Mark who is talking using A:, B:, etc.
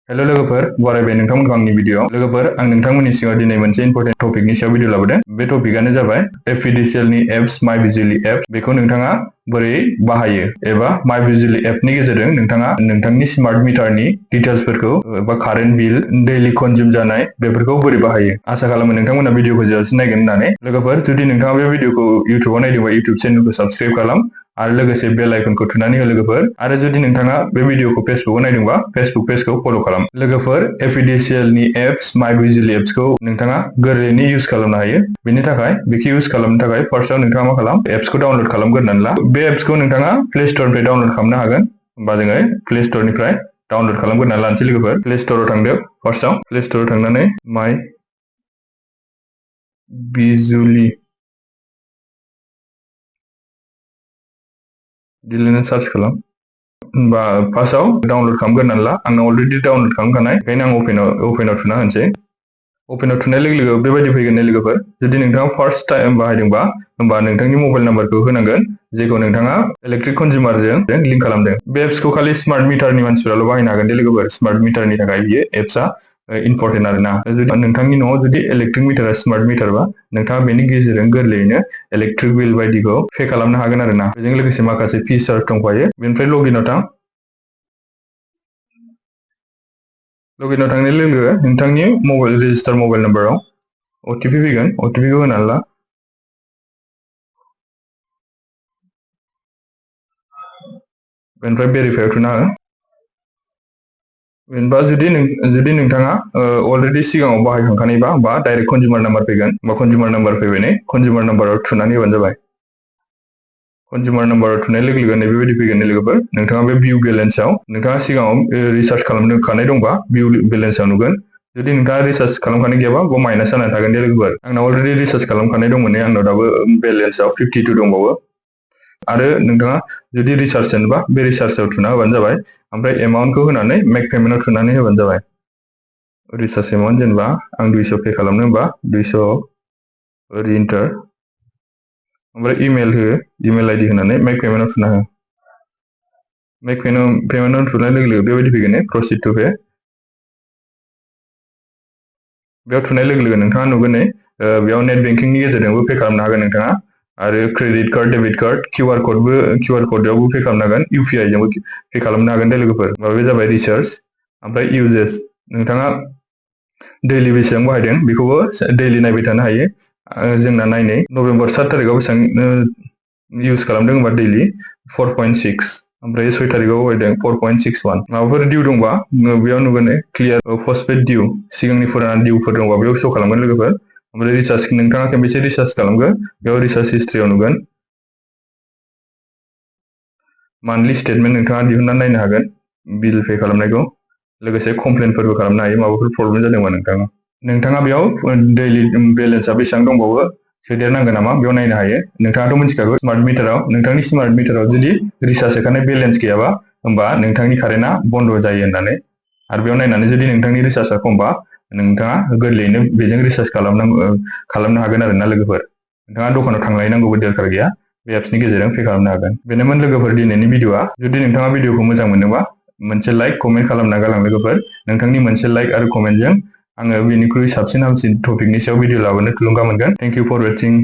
A: hello लोगोफोर बरायबाय नोंथांमोनखौ आंनि video लोगोफोर आं नोंथांमोननि सिगाङाव दिनै मोनसे इम्पोर्टेन्ट टपिकनि सायाव भिडिअ लाबोदों बे टपिकआनो जाबाय Apdcl नि एप्स माय बिजुली एप बेखौ नोंथाङा बोरै बाहायो एबा माय बिजुली एपनि गेजेरजों नोंथाङा नोंथांनि स्मार्ट मिटारनि डिटेल्सफोरखौ एबा कारेन्ट बिल दैलि कनजिउम जानाय बेफोरखौ बोरै बाहायो आसा खालामो नोंथांमोना भिडिअखौ जोबजासिम नायगोन होननानै लोगोफोर जुदि नोंथाङा बे भिडिअखौ इउटिउबाव नायदोंबा इउटिउब चेनेलखौ साबस्क्राइब खालाम आरो लोगोसे बेल आइकनखौ थुनानै हो लोगोफोर आरो जुदि नोंथाङा बे भिडिअखौ फेसबुकआव नायदोंबा फेसबुक पेजखौ फलो खालाम लोगोफोर Apdcl नि एप्स माय बिजुली एप्सखौ नोंथाङा गोरलैयैनो इउज खालामनो हायो बेनि थाखाय बेखौ इउज खालामनो थाखाय फार्स्टआव नोंथाङा मा खालाम एप्सखौ डाउनलड खालामग्रोनानै ला बे एप्सखौ नोंथाङा प्ले स्टरनिफ्राय डाउनलड खालामनो हागोन होमबा जोङो प्ले स्टरनिफ्राय डाउनलड खालामग्रोनानै लानोसै लोगोफोर प्ले स्टराव थांदो फार्स्टआव प्ले स्टराव थांनानै माय बिजुली बिदिनो सार्च खालाम होमबा फार्स्टआव डाउनलड खालामग्रोनानै ला आंना अलरेडि डाउनलड खालामखानाय ओंखायनो आं अपेनाव थुना होनोसै अपेनाव थुनाय लोगो लोगो बेबायदि फैगोन लोगोफोर जुदि नोंथाङा फार्स्ट टाइम बाहायदोंबा होमबा नोंथांनि मबाइल नाम्बारखौ होनांगोन जेखौ नोंथाङा इलेक्ट्रिक कनजिउमारजों लिंक खालामदों बे एप्सखौ खालि स्मार्ट मिटारनि मानसिफोराल' बाहायनो हागोन दे लोगोफोर स्मार्ट मिटारनि थाखाय बियो एप्सआ इम्पर्टेन्ट आरोना जुदि नोंथांनि न'आव जुदि इलेक्ट्रिक मिटारा स्मार्ट मिटारबा नोंथाङा बेनि गेजेरजों गोरलैयैनो इलेक्ट्रिक बिल बायदिखौ पे खालामनो हागोन आरोना बेजों लोगोसे माखासे फिचार्स दंफायो बेनिफ्राय लगइनआव थां लगइनआव थांनाय लोगो लोगो नोंथांनि मबाइल रेजिस्टार मबाइल नाम्बाराव OTP फैगोन OTP खौ होनानै ला बेनिफ्राय भेरिफाइआव थुना हो जेनेबा जुदि नोंथाङा अलरेडि सिगाङाव बाहायखांखानायबा बा डाइरेक्ट कनजिउमार नाम्बार फैगोन बा कनजिउमार नाम्बार फैबाय नै कनजिउमार नाम्बाराव थुनानै होबानो जाबाय कनजिउमार नाम्बाराव थुनाय लोगो लोगो बेबायदि फैगोन लोगोफोर नोंथाङा बे भिउ बेलेन्सआव नोंथाङा सिगाङाव रिसार्ज खालामखानाय दंबा भिउ बेलेन्सआव नुगोन जुदि नोंथाङा रिसार्ज खालामखानाय गैयाबा बेयाव माइनास जानानै थागोन दे लोगोफोर आंनाव अलरेडि रिसार्ज खालामखानाय दंमोन आंनाव दाबो बेलेन्सआव 52 दंबावो आरो नोंथाङा जुदि रिसार्ज जानोबा बे रिसार्जआव थुना होबानो जाबाय ओमफ्राय एमाउन्टखौ होनानै मेक पेमेन्टआव थुनानै होबानो जाबाय रिसार्ज एमाउन्ट जेनेबा आं 200 पे खालामनो होनबा 200 ओरै इन्टार ओमफ्राय इमेल हो इमेल आइडि होनानै मेक पेमेन्टआव थुना हो मेक पेमेन्टआव थुनाय लोगो लोगो बेबायदि फैगोन प्रसिड टु पे बेयाव थुनाय लोगो लोगो नोंथाङा नुगोन नै बेयाव नेट बेंकिंनि गेजेरजोंबो पे खालामनो हागोन नोंथाङा आरो credit card debit card QR क'डआवबो पे खालामनो हागोन UPI जोंबो पे खालामनो हागोन दे लोगोफोर बे जाबाय रिसार्ज ओमफ्राय इउजेस नोंथाङा दैलि बेसेबां बाहायदों बेखौबो दैलि नायबाय थानो हायो जोंना नायनै नभेम्बर 7 तारिखआव बेसेबां इउज खालामदों होनबा दैलि 4.6 ओमफ्राय 6 तारिखआव बाहायदों 4.61 माबाफोर डिउ दंबा बेयाव नुगोन क्लियार पस्टपेड डिउ सिगांनि फुराना डिउफोर दंबा बेयाव शो खालामगोन लोगोफोर ओमफ्राय रिसार्ज नोंथाङा खेबसे रिसार्ज खालामगोन बेयाव रिसार्ज हिस्ट्रियाव नुगोन मान्थलि स्टेटमेन्ट नोंथाङा दिहुननानै नायनो हागोन बिल पे खालामनायखौ लोगोसे कमप्लेनफोरबो खालामनो हायो माबाफोर प्रब्लेम जादोंबा नोंथाङा बेयाव दैलि बेलेन्सआ बेसेबां दंबावो सोदेरनांगोन नामा बेयाव नायनो हायो नोंथाङाथ' मिथिखागौ स्मार्ट मिटाराव नोंथांनि स्मार्ट मिटाराव जुदि रिसार्ज सोखानाय बेलेन्स गैयाबा होमबा नोंथांनि कारेन्टआ बन्द जायो होननानै आरो बेयाव नायनानै जुदि नोंथांनि रिसार्जआ खमबा नोंथाङा गोरलैयैनो बेजों रिसार्ज खालामनो हागोन आरोना लोगोफोर नोंथाङा दखानाव थांलायनांगौबो दरखार गैया बे एप्सनि गेजेरजों पे खालामनो हागोन बेनोमोन लोगोफोर दिनैनि भिडिअआ जुदि नोंथाङा भिडिअखौ मोजां मोनदोंबा मोनसे लाइक कमेन्ट खालामना गालां लोगोफोर नोंथांनि मोनसे लाइक आरो कमेन्टजों आङो बेनिख्रुइ साबसिन हामसिन टपिकनि सायाव भिडिअ लाबोनो थुलुंगा मोनगोन थेंक इउ फर वाचिं